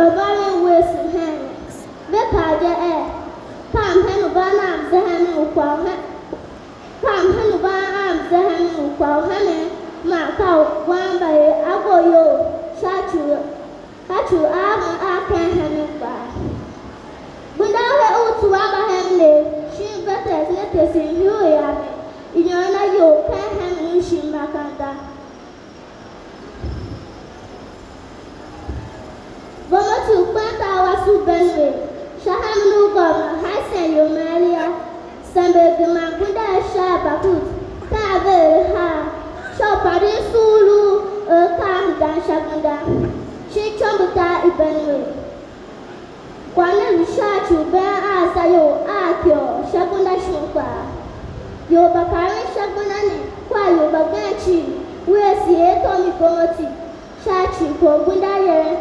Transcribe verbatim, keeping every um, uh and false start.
Mbaren West hen, ve kaa je er: Ka mhen u van a mze hemen u kwagh u hen, ka mhen u van a mze hemen u kwagh u hemen, man ka u wan mbayev a gbo iyol sha ci u, sha ci u a ven a ken hemen kpaa. Gbenda u he u tsuwa mbahenen shin ve tese ne tesen ihur i amen, inyon na iyol ken hemen u shin makeranta. Gomoti u kpen tar wase u Benue, sha hemen u gômna Haisen Yomalia, sember gema gbenda sha Bakut, ka a ve er ahar, sha u panden sughul u er ka a hiden sha gbenda, shin ityombo tar i Benue. Kwagh ne lu sha ci u been a asa ior a ikyôr sha gbenda shon kpaa. Ior mba karen sha gbenda ne kua ior mbagenev cii, wea sie atom i Gomoti sha ci u kor gbenda yeren